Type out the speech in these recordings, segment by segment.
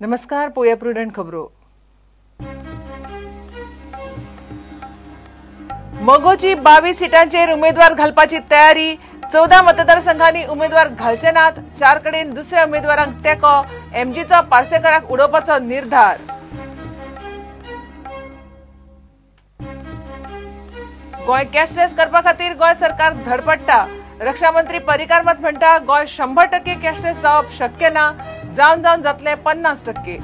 नमस्कार, पोया प्रुडंट खबरो. मगोची 22 सीटांचेर उमेदवार घालपाची तयारी. 14 मतदारसंघांनी उमेदवार घालचे नात. 4 कडेन दुसऱ्या उमेदवारांक तेंको. एमजीचो पार्सेकाराक उडोवपाचो निर्धार. गोंय कॅशलेस करपा खातीर गोंय सरकार धडपडटा. रक्षा मंत्री पर्रीकार मात म्हणटा गोंय 100% कॅशलेस जावप शक्य ना, जावन जावन जातले 50%.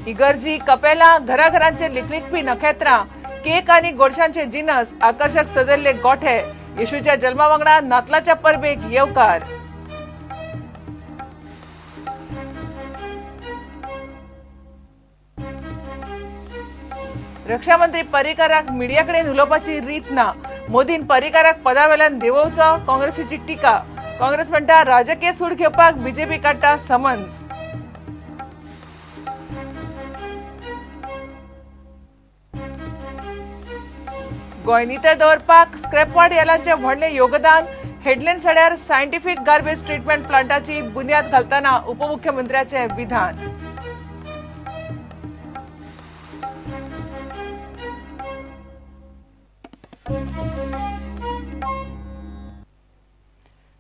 इगर्जी, कपेलां, घराघरांचे लिकलिकपी नखेत्रां, केक आनी गोडशांचे जिनस, आकर्शक सजयल्ले गोठे. येशूच्या जल्मा वांगडा नातलाच्या परबेक येवकार. रक्षा मंत्री पर्रीकाराक मिडिया कडेन उलोवपाची रीत ना. मोदीन पर्रीकाराक पदावेल्यान देंवोवचो, काँग्रेसीची टिका. काँग्रेस म्हणटा राजकीय सूड घेवपाक बीजेपी काडटा समन्स. गोंय नितळ दवरपाक स्क्रॅपवाड यालांचें व्हडलें योगदान. हेडलँड सड्यार सायंटिफीक गार्बेज ट्रिटमेंट प्लांटाची बुन्याद घालतना उपमुख्यमंत्र्याचें विधान.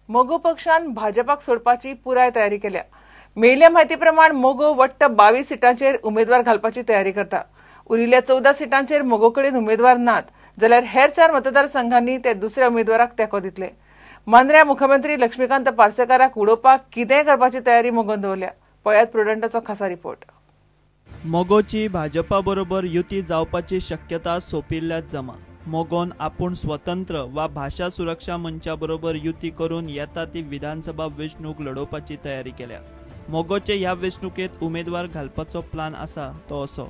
मगो पक्षान भाजपाक सोडपाची पुराय तयारी केल्या. मेळिल्ल्या म्हायती प्रमाण मगो वट्ट 22 सिटांचेर उमेदवार घालपाची तयारी करता. उरिल्ल्या 14 सिटांचेर मगो कडेन उमेदवार नात, जाल्यार हेर 4 मतदारसंघांनी ते दुसऱ्या उमेदवाराक तेंको दितले. मांद्र्या मुख्यमंत्री लक्ष्मीकांत पार्सेकाराक उडोवपाक कितेंय करपाची तयारी मगोन दवरल्या. पळयात प्रुडंटाचो खासा रिपोर्ट. मगोची भाजपा बरोबर युती जावपाची शक्यता सोंपिल्ल्या जमा. मगोन आपूण स्वतंत्र वा भाशा सुरक्षा मंचा बरोबर युती करून येता ती विधानसभा वेंचणूक लढोवपाची तयारी केल्या. मगोचे ह्या वेंचणुकेत उमेदवार घालपाचो प्लान आसा तो असो.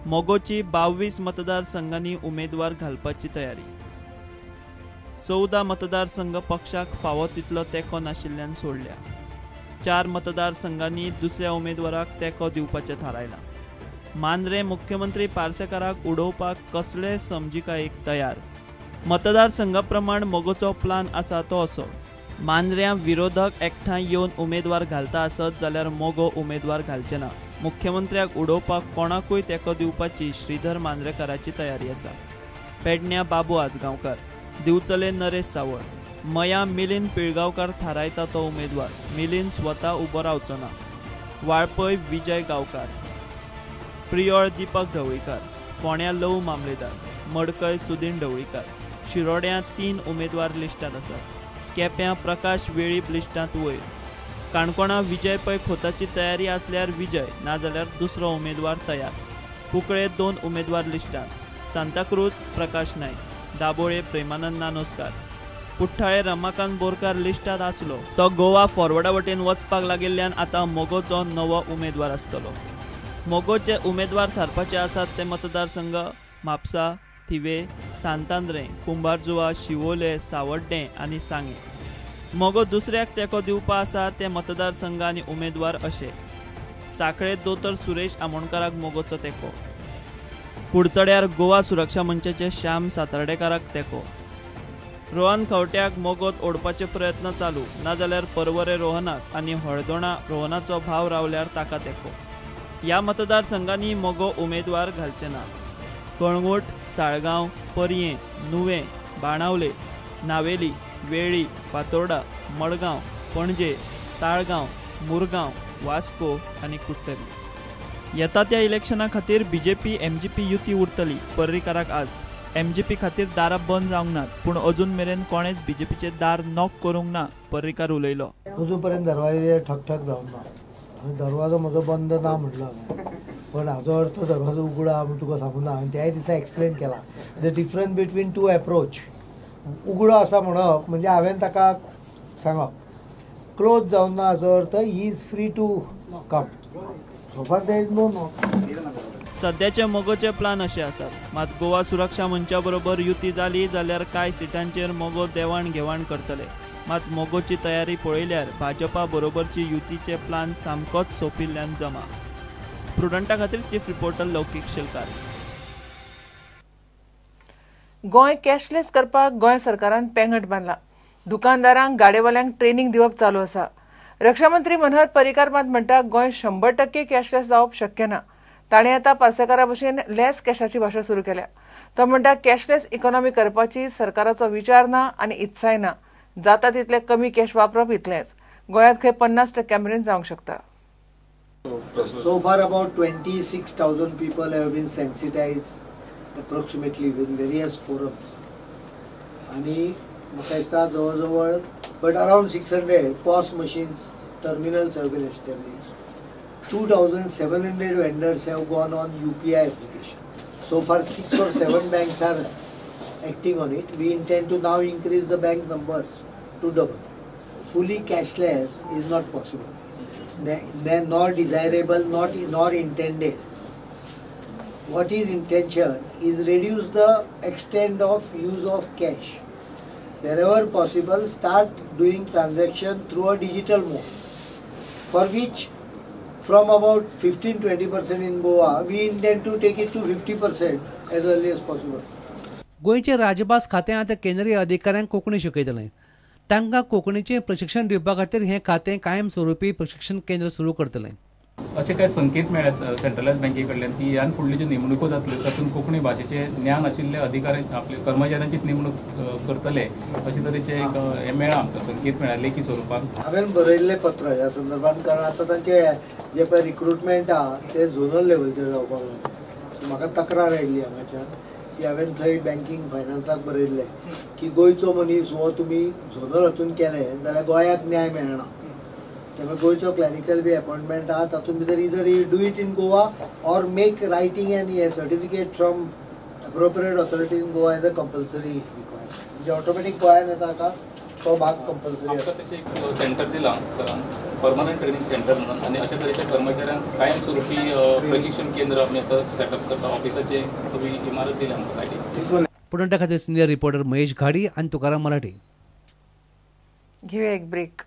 मगोची 22 मतदारसंघांनी उमेदवार घालपाची तयारी. 14 मतदारसंघ पक्षाक फावो तितलो तेंको नाशिल्ल्यान सोडल्या. 4 मतदारसंघांनी दुसऱ्या उमेदवाराक तेंको दिवपाचें थारायलां. मांद्रे मुख्यमंत्री पार्सेकाराक उडोवपाक कसले समजिकायेक तयार. मतदारसंघा प्रमाण मगोचो प्लान आसा तो असो. मांद्र्यां विरोधक एकठांय येवन उमेदवार घालता आसत जाल्यार मगो उमेदवार घालचे ना. मुख्यमंत्र्याक उडोवपाक कोणाकूय तेंको दिवपाची श्रीधर मांद्रेकाराची तयारी आसा. पेडण्या बाबू आजगांवकार, दिवचले नरेश सावळ, मया मिलिंद पिळगांवकार थारायता तो उमेदवार. मिलिंद स्वता उबो रावचो ना. वाळपय विजय गांवकार, प्रियोळ दीपक ढवळीकार, फोंड्या लव मामलेदार, मडकय सुदीन ढवळीकार. शिरोड्यां 3 उमेदवार लिस्टांत आसात. केप्यां प्रकाश वेळीप लिस्टांत वयर. काणकोणा विजय पै खोताची तयारी आसल्यार विजय, नाजाल्यार दुसरो उमेदवार तयार. कुंकळे 2 उमेदवार लिस्टांत. सांताक्रूज प्रकाश नायक, दाबोळे प्रेमानंद नानोस्कार, कुठ्ठाळे रमाकांत बोरकार लिस्टांत आसलो तो गोवा फॉरवर्डा वटेन वचपाक लागिल्ल्यान आतां मगोचो नवो उमेदवार आसतलो. मगोचे उमेदवार थारपाचे आसात ते मतदारसंघ म्हापसा, थिवे, सांतांद्रे, कुंभारजुआ, शिवोले, सावड्डें आनी सांगें. मगो दुसऱ्याक तेंको दिवपा आसा ते मतदारसंघ आनी उमेदवार अशे. साखळे दोतोर सुरेश आमोणकाराक मगोचो तेंको. कुडचड्यार गोवा सुरक्षा मंचाचे श्याम सातार्डेकाराक तेंको. रोहन खंवट्याक मगोत ओडपाचे प्रयत्न चालू, नाजाल्यार परवरे रोहनाक आनी हळदोणा रोहनाचो भाव रावल्यार ताका तेंको. ह्या मतदारसंघांनी मगो उमेदवार घालचे ना. कळंगूट, साळगांव, पर्यें, नुवें, बाणावले, नावेली, वेळ्ळी, फातोर्डा, मडगांव, पणजे, ताळगांव, मुरगांव, वास्को आनी कुडटरी. येता त्या इलेक्शना खातीर बीजेपी एमजीपी युती उरतली. पर्रीकाराक आज एमजीपी खातीर दारां बंद जावंक नात, पूण अजून मेरेन कोणेच बीजेपीचें दार नॉक करूंक ना. पर्रीकार उलयलो. अजून पर्यंत दरवाजे ठकठक जावंक ना आनी दरवाजो म्हजो बंद ना म्हटलो हांवें, पण हाजो अर्थ दरवाजो उगडा म्हूण तुका सांगूं ना. हांवें त्याय दिसा एक्सप्लेन केला the difference between two approach. उगडो आसा म्हणप म्हणजे हांवें ताका सांगप, क्लोज जावन ना हाजो अर्थ he is free to come. So far there is no no. सद्याचे मगोचे प्लान अशे आसात. मात गोवा सुरक्षा मंचा बरोबर युती जाली जाल्यार कांय सिटांचेर मगो देवाण घेवाण करतले. मात मगोची तयारी पळयल्यार भाजपा बरोबरची युतीचे प्लान सामकोच सोंपिल्ल्यान जमा. प्रुडंटा खातीर चीफ रिपोर्टर लौकीक शेलकार. गोंय कॅशलेस करपाक गोंय सरकारान पेंगट बांदला. दुकानदारांक, गाडेवाल्यांक ट्रेनिंग दिवप चालू आसा. रक्षामंत्री मनोहर पर्रीकार मात म्हणटा गोंय 100% कॅशलेस जावप शक्य ना. ताणें आतां पार्सेकारा भशेन लेस कॅशाची भाशा सुरू केल्या. तो म्हणटा कॅशलेस इकॉनॉमी करपाची सरकाराचो विचार ना आनी इत्साय ना. जाता तितले कमी कॅश वापरप इतलेंच. गोंयांत खंय 50% मेरेन जावंक शकता. So far about 26,000 people have been sensitized approximately in various forums. आणि म्हाका दिसता जवळ जवळ but around 600 POS machines terminals have been established. 2,700 vendors have gone on UPI application. So far 6 or 7 banks are acting on it. We intend to now increase the bank numbers to double. Fully cashless is not possible, nor desirable, nor intended. What is intention is reduce the extent of use of cash. Wherever possible, start doing transaction through a digital mode, for which from about 15-20% in Goa, we intend to take it to 50% as early as possible. गोंयचे राजभास खातें आतां केंद्रीय अधिकाऱ्यांक कोंकणी शिकयतलें. तांकां कोंकणीचें प्रशिक्षण दिवपा खातीर हें खातें कायम स्वरुपी प्रशिक्षण केंद्र सुरू करतलें. अशे कांय संकेत मेळ्ळे सेंट्रलायज बँके कडल्यान की ह्यान फुडल्यो ज्यो नेमणुको जातल्यो तातूंत कोंकणी भाशेचें ज्ञान आशिल्ले अधिकारी आपले कर्मचाऱ्यांचीच नेमणूक करतले अशे तरेचें एक हें मेळ्ळां आमकां, संकेत मेळ्ळा लेखी स्वरुपान. हांवें बरयल्लें पत्र ह्या संदर्भान, कारण आतां तांचे जे पळय रिक्रुटमेंट आहा ते झोनल लेवलचेर जावपाक लागलें. म्हाका तक्रार आयिल्ली हांगाच्यान की हांवें थंय बँकींग फायनान्साक बरयल्लें की गोंयचो मनीस हो तुमी झोनल हातून केलें जाल्यार गोंयाक न्याय मेळना. त्यामुळे गोंयचो क्लॅरिकल बी अपॉइंटमेंट आहा तातूंत भितर either you do it in Goa or make writing and a certificate from appropriate authority in Goa as a compulsory requirement. म्हणजे ऑटोमॅटीक गोंयान येता हाका तो भाग कंपल्सरी. आमकां तशें एक सेंटर दिलां सरान, परमनंट ट्रेनिंग सेंटर म्हणून, आनी अशा तरेच्या कर्मचाऱ्यांक कायम स्वरुपी प्रशिक्षण केंद्र आमी आतां सेटअप करता. ऑफिसाचे नवी इमारत दिल्या आमकां ताणी. पुणें खातीर सिनियर रिपोर्टर महेश घाडी आनी तुकाराम मराठी. घेवया एक ब्रेक.